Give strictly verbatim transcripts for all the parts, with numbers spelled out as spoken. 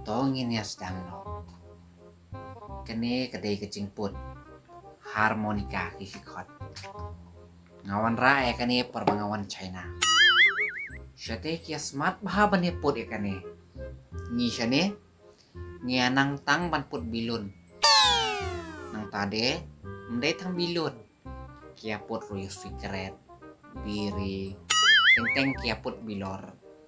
To ngin ïa sdang noh. Kane ka dei ka jingput harmonica ki khot. Nga wanrah ïa kane por ba nga wan China. Shate ki ïa smat bha ban ïa put ïa kane. Ngi shane ngi ïa nang tang ban put bilun. Nangta de ym dei tang bilun. Ki ïa put ruh ïa sikret, biri, teng teng ki ïa put bilor.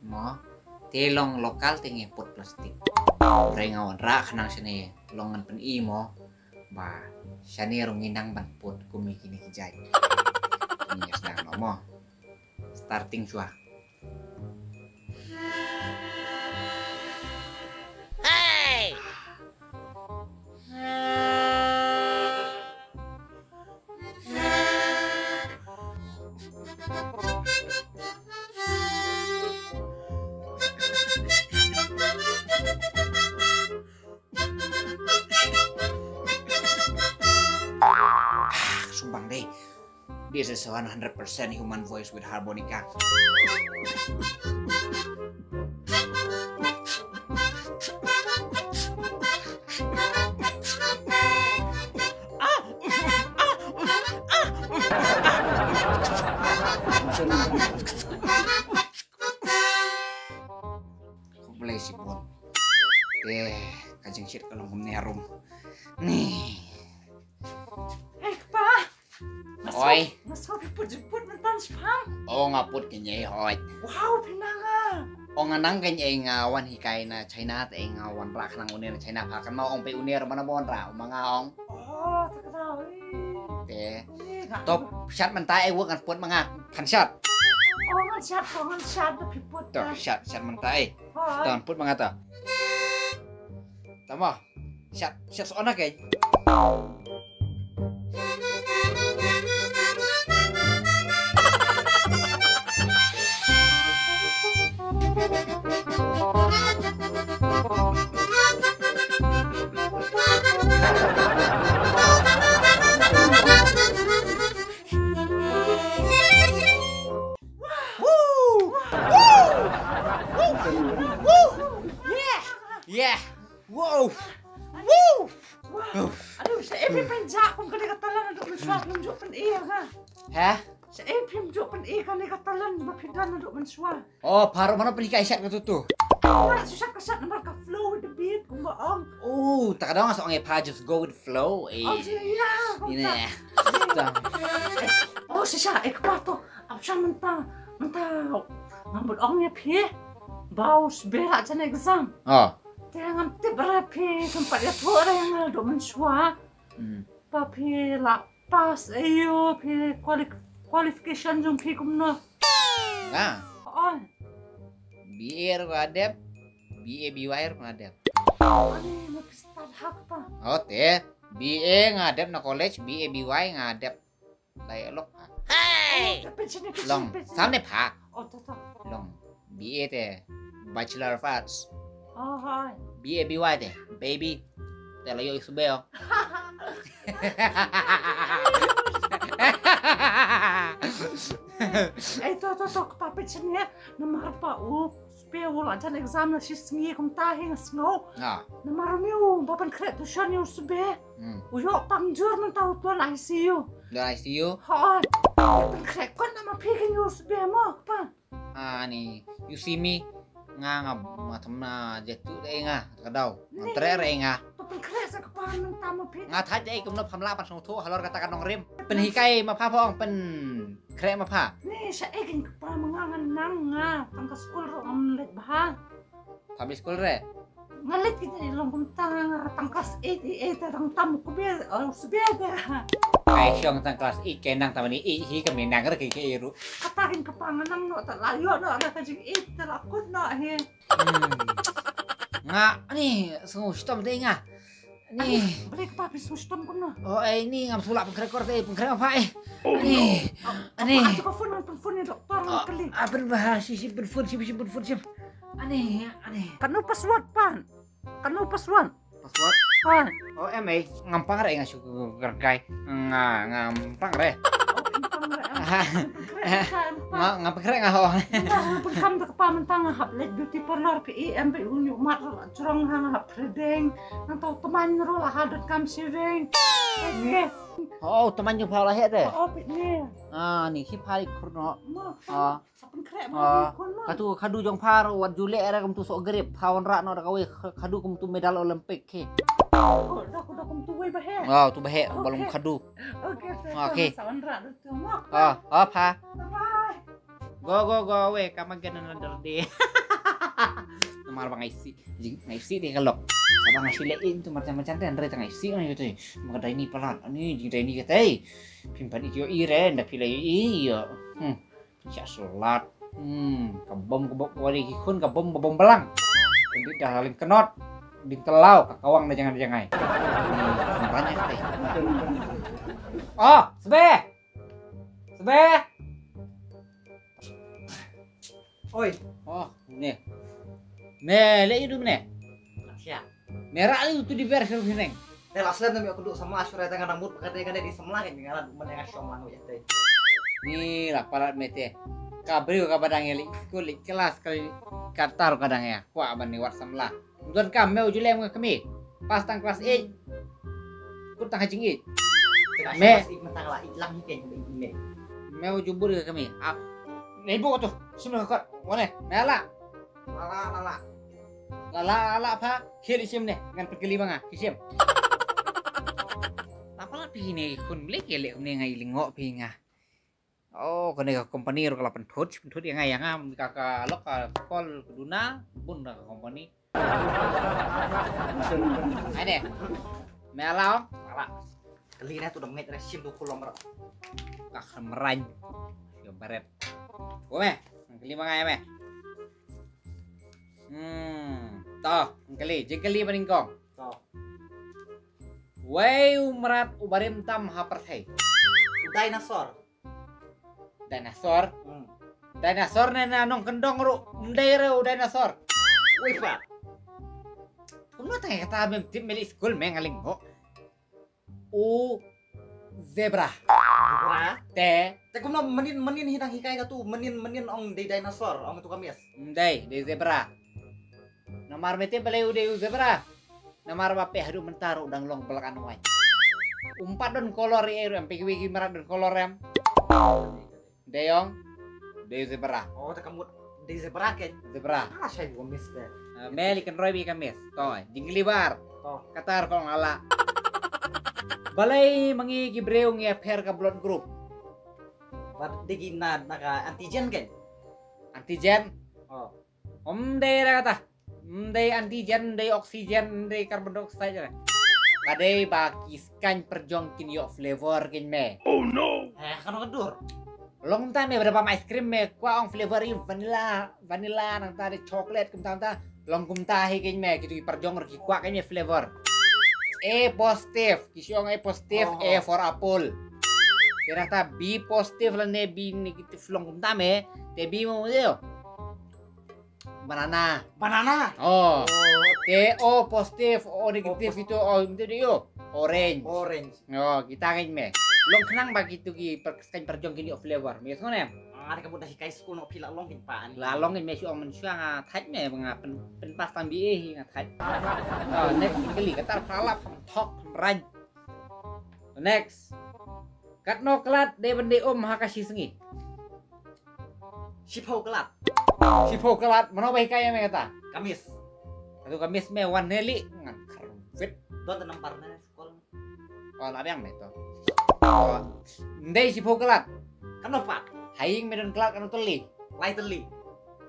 Mo, te long lokal te ngi ïa put plastik. Hynrei nga wanrah khnang shane long ngan pyni mo ba shane ruh ngi nang ban put kum ïa kine ki jait. Ngi ïa sdang noh mo. Starting shuwa. Ah, sumbang deh. This is one hundred percent human voice with harmonica. Khublei shibun. Eh, ka jingshit ka long kumne harum. Ni. Eh, kpa. Oi. Nga sngew phi put jingput mynta shaphang. Oh, nga put kane hoi. Wow, phi nang ah. Oh, nga nang kane, nga wan hikai na China te, nga wanrah khnang une na China pha kan ma ong phi une ruh ma nga wanrah ma nga ong. Oh, ta ka daw. Te. Top shot mynta eh, wok ngan put ma nga. Phan shot. Oh, ngan shot, oh, ngan shot da phi put. To shot, shot mynta eh. Hoi. To ngan put ma nga to. Tama. Shot, shot sa ona ke. Woo! Woo! Woo! Woo! Yeah! Yeah! Wow! Woo! Wow! Aduh, sa eh phi pynjah kum kane ka talent naduh mynshuwa phim ju pyni ha. Ha? Sa eh phim ju pyni kane ka talent ba phi don naduh mynshuwa. Oh, pha ruh mano pynhikai shat ka tu tu. Wah, shu shat ka shat namar ka flow with the beat kumba ong. Oh, ta ka dang sa ong eh pha just go with the flow. Eh. Oh, yeah. Ine. Oh, shisha eh kpa to. Ap sha mynta, mynta. Ngam bud ong ïa phi. Ba u sbe la jan exam. Oh. Te ngam tip re phi, ngam pat ïathuh re nga naduh mynshuwa. Hmm. Ba phi la pass aïu, phi quali-, qualification jong phi kumno? Nga. Oi. B A ruh nga dep, B A B Y ruh nga dep. Ani, ma phi start ha kpa. Oh, te. B A nga dep na college, B A B Y nga dep. Lai lok. Hey! Oh, ta pynshane, pynshane, long. Pynshane. Samne pha. Oh, ta, ta. Long. B A te. Bachelor of Arts. Oh, hi. B A B Y te. Baby. Te la ïoh ïa u sbe. Eh, to, to, to, kpa pynshane. Namar ba u sbe u la jan exam la shi sngi kumta hi nga sngew. Ah. Namar une u ba pynkhreh tuition ïa u sbe. Hmm. U ïoh pang jur mynta u don I C U. Don I C U? Hooid. Pynkhreh kot na ma phi kane u sbe mo kpa. Ani, you see me, nga nga ma thamna jatu dei nga, ka daw. Nga treh re nga. To pynkhreh sa kpa mynta ma phi. Nga thait dei kumno pham lah ban sngewthuh halor kata ka nongrim. Pynhikai ma pha pha ong pyn Khreh ma pha. Ni, sha eh kane kpa ma nga ngan nang nga. Tang ka skul ruh ngam leit bha. Pha mih skul re? Nga leit kine long kumta nga tang klas eight, eight, eight, tang tam ku be, eh, sbe de. Kai shong tang klas eight, kai nang tang mani eight, hi ka me nang re kai kai ruh. Kata kane kpa nga nang noh, ta la ïoh noh, na ka jing eight, ta la kut noh, hi. Hmm. Nga, ni, sngew shitom te nga. Ni. Balei kpa phi sngew shitom kumno? Oh, eh, ni ngam sngewlah pynkhreh kor te, pynkhreh ma pha eh. Ni. Ani. Ka phone, ka phone ni doktor nga kylli. Ah, pyn bha, shi, shi, pyn phone, shi, shi, pyn phone, shi. Ani, ani. Kano password pan? Kano password? Password? Ha. Oh, em eh, ngam pang re nga shu kerkai. Nga, ngam pang re. Oh, ngam pang re. Ah. Pynkhreh kan. Nga, nga pynkhreh nga ho. Nga pynkam da kpa mynta nga hap leit beauty parlor phi i em phi u ñiuh mat jrong ha nga hap threading. Nang tau tman ruh la ha dot com shaving. Nge. Oh, tman jong pha la heh te. Oh, phi nge. Ah, ni hi pha i khur no. Ma. Ah. Sa pynkhreh ma Ah, ni khun ma. Katu khadu jong pha ruh wat ju leh re kumtu sok grip. Pha wan rah no da kawei khadu kumtu medal Olympic hi. Oh, da ku da kumtu wei ba heh. Ah, tu ba heh ba long khadu. Okay, okay. Sa wan rah da tu ma. Ah, ah, pha. Bye bye. Go, go, go away. Come again another day. Namar ba nga isih, jing nga isih de ka lok. Sa ba nga shu leh in tu macam-macam te, andre ta nga isih nga yu te. Maka dai ni palat, ani jing dai ni kata. Phim pat i ïohi re, nda phi la ïohi ïa. Hmm. Sha salat. Hmm. Ka bom ka bom wali ki khun ka bom ka bom balang. Kandi dah ling knot. Ding telau ka kawang da jangai da jangai. Hmm. Banyak te. Oh, sebe. Sebe. Oi. Oh, ne. Me leh ïa u mane. Asia. Me rah ïa u tu di ber sha u hineng. Te la slem na me ka duk samla shurai te nga dang mut ka te ka dei di samla ka nga la duk mane nga shong lang ïa te. Ni la palat me te. Ka briew kaba dang ïa leit skul leit klas ka leit katta ruh ka dang ïa kwah ban ïa wad samla. Don kam me u ju lem ka kmie. Pass tang klas eight. Kut tang ha jingïeit. Me. Klas eight mynta la eight lang hi ken me. Me u ju bud ka kmie. Ah. Nei bu tu. Sim ka kot. Wane. Me la. La la la la. La la la la pha. Khie leit shim ne. Ngan pynkylli ma nga. Ki shim. La palat phi ne khun blei ki leh kumne nga i lyngngoh phi nga. Oh, kane ka company ruh ka la pynthut, pynthut ïa nga, ïa nga, ka, ka lok ka call ka duna, bun ka company. Ai de. Me ala ong? Ala. Kali ne tu dong ngeit re shim tu kulom ra. Ka khamrain. Yo baret. Wo me, kali ma nga ïa me. Hmm, to, kali, jingkali ba nyngkong. To. Wei u mrad u barim tam ha pyrthei. Dinosaur. Dinosaur. Hmm. Dinosaur ne na nongkyndong ruh. Ndei re u dinosaur. Wei pa. Kumno tang kata mem tip me leit skul me nga lyngngoh. U zebra. Zebra. Te. Te kumno mynnin mynnin hi dang hikai katu mynnin mynnin ong dei dinosaur ong tu ka miss. Ndei, dei zebra. Namar me te balei u dei u zebra. Namar ba peh haduh mynta ruh u dang long black and white. Um pat don color ïa ruh em, phi kiwei ki mrad don color em. Dei ong, dei zebra. Oh, te ka mut dei zebra ke. Zebra. Ah, shai u miss te. Ah, me lei kynroi bad ka miss. To, jingkylli ba ar. To. Kata ruh ka ong ala. Balei ma ngi ki briew ngi ïapher ka blood group. Bad dei ki na, na ka antigen ke. Antigen. Oh. Ym dei re kata. Ym dei antigen, ym dei oxygen, ym dei carbon dioxide re. Ka dei ba ki skaiñ pyrjong kin ïoh flavor kein me. Oh no. Eh, kano ka dur? Long kumta me ba da bam ice cream me kwah ong flavor ïa vanilla, vanilla nangta dei chocolate kumta kumta. Long kumta hi kein me kitu ki pyrjong ruh ki kwah kein me flavor. A positive, ki shu ong A positive, oh. A for apple. Te nangta B positive lane B negative long kumta me. Te B mo mo dei. Banana. Banana. Oh. Oh. Te O positive, O negative itu, O itu dia. Orange. Orange. Oh, kita kan me. Long khnang ba kitu ki per-, skaiñ pyrjong kini flavor. Me ngan em. Ah, ada kamu dah hikai school no phi la long kin pa ni. La long me shu ong mynshuwa nga thait me nga pyn, pynpass tang B A hi nga thait. Oh, next kali kata phalap thok raj. Next. Katno klat dei ban dei um ha ka shi sngi. Shiphew klat. Shiphew klat, mano ba hikai ïa me kata? Kamis. Katu kamis me wan ne li ngan kharwit. Don te nambar ne skul. Oh, la biang me to. Oh, ndei shiphew klat. Kano pat? Haing me don klat kano tylli. Lai tylli.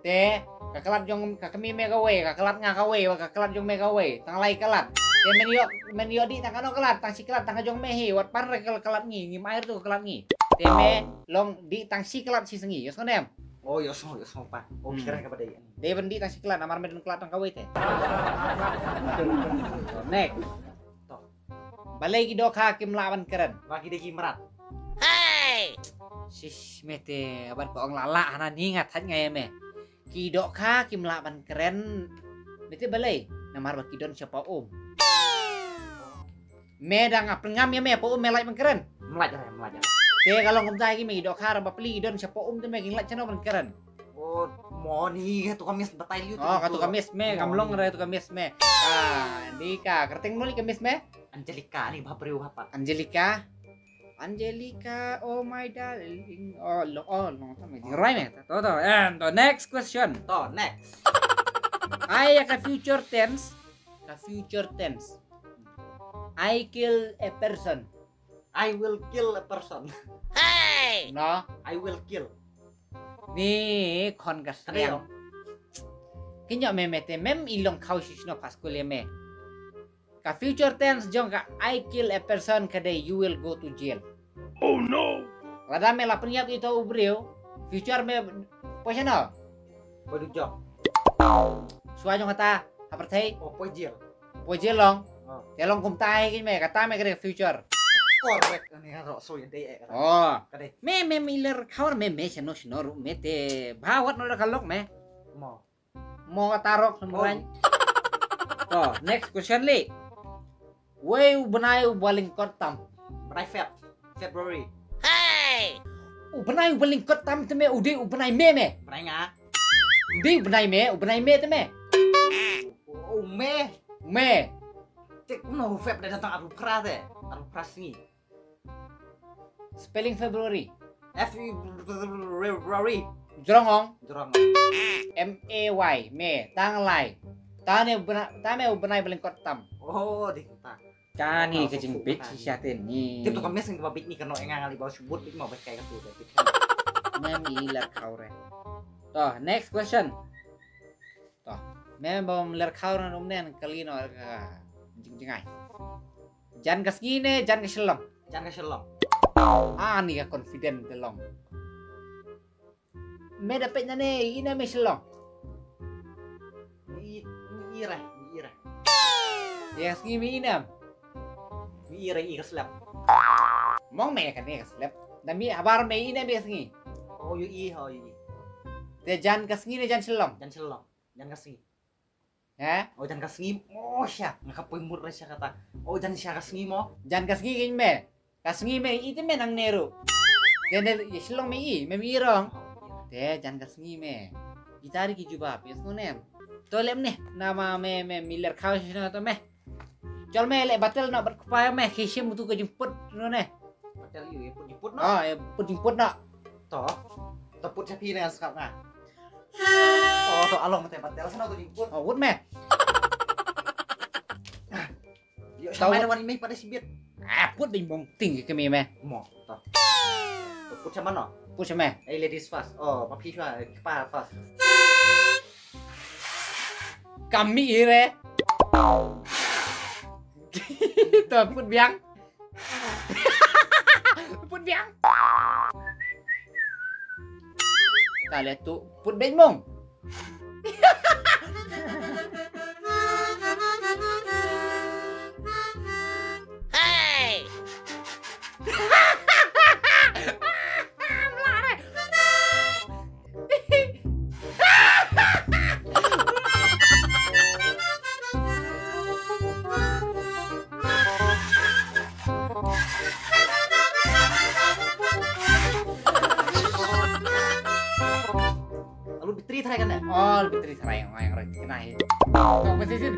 Te ka klat jong ka kmie me kawei, ka klat nga kawei, ka klat jong me kawei, tang lai klat. Te men ïoh, men ïoh dih tang kano klat, tang shi klat tang ka jong me hi, wat pan re ka klat ngi, ngim ai re tu ka klat ngi. Te me long dih tang shi klat shi sngi, ïohsngew ne em? Oh, ïohsngew, ïohsngew pa. Oh, hmm. Kren ka ba dei. Dei ban dih tang shi klat tang kawei te. Next. To. Balei ki dohkha kim lah ban kren? Ba ki dei ki mrad. Hey! Shish, me te, aban ko ong lah lah hana ni nga thait nga ïa me. Ki dohkha kim lah ban kren. Me te balei? Namar ba ki don sha pa um. Me dang nga pyrngam ïa me pa um me lah ban kren. Mlaj re, mlaj re. Te ka long kumta, ki me ki dohkha bapli ki don shapoh um te me, kin lait shano ban kren. Oh, mo ni katu ka miss batai liu. Oh, katu ka miss me, kam long re katu ka miss me. Ah, ni ka kyrteng mano ka miss me? Angelica ni, bha briew bha pat. Angelica. Angelica, oh my darling. Oh, long, oh, long time. Rai me. To, to. And the next question. To, next. Ai ka future tense. Ka future tense. I kill a person. I will kill a person. Hey! No. I will kill. Ni khon ka sniang. Ki ïoh me me te, mem i long khaw shisno pas kul ïa me. Ka future tense jong ka I kill a person ka dei you will go to jail. Oh no. Lada me la pynïap ïa uto u briew, future me poi shano? Poi dujok. Shuwa jong kata ha pyrthei. Oh, poi jail. Poi jail long. Oh. Te long kumta hi ki me, kata me ka dei future. Correct. Ani ha ro so ïa dei eh. Oh. Ka dei. Me me me ler khawar me me shano shano ruh me te. Bha wat no da ka lok me. Mo. Mo ka tarok sembrang. To, next question li. Wei u bnai u ba lyngkot tam? Bnai Feb. February. Hey! U bnai u ba lyngkot tam te me, u dei u bnai May me. Bnai nga? U dei u bnai May, u bnai May te me. U, u May. May. Te kumno u Feb da datang arphew phra te. Arphew phra sngi. Spelling February. F E February. Jrong ong. Jrong. M A Y, me, tang lai. Ta ne u bna-, ta me u bnai ba lyngkot tam. Oh, dei ta. Kani ka jingbit shisha te ni. Tip tu ka mes ngi ba bit ni kano enga ngali ba shubut bit mo ba kai ka tu. Mem i ler khaw re. To, next question. To, me bym ler khaw na um nen kali no ka jing jingai. Jan ka sngi ne jan ka shlong? Jan ka shlong. Ah, ni ka confident te long. Me da peit na ne, i ne me shlong? I, i re, i re. Ïa sngi me i ne? I re, i ka slep. Mong me ka ne ka slep. Da mi habar me i ne me sngi? Oh, ïoh i, oh, ïoh i. Te jan ka sngi ne jan shlong? Jan shlong. Jan ka sngi. He? Oh, jan ka sngi. Oh, sha. Nga ka poi mut re sha kata. Oh, jan sha ka sngi mo. Jan ka sngi kin me. Ka sngi me i te me nang ne ruh. Te ne ïa shlong me i, me mi rong. Te jan ka sngi me. Kita ri ki jubab, ïa sngo nem. To lem ne. Nama me, me mi ler khaw sha to me. Chol me le batel na bat kpa me, khishim tu ka jingput no ne. Batel ïa put jingput no. Ah, ïa put jingput na. To. To put sha phi ne skap nga. Oh, to along te batel sha no to jingput. Oh, wut me. Ïa sha mai wan i me pat da sibit. Ah, put bing bong ting ki me me. Mo. To. To put sha mano. Put sha me. Eh, ladies first. Oh, ma phi sha, eh, kpa first. Kami ire. To put biang. Put biang. Ka le tu put bej mong. Hey! Alu bitri tharai kan ya? Oh, alu bitri tharai, ngai ngai kena hi. Kau mesti sin.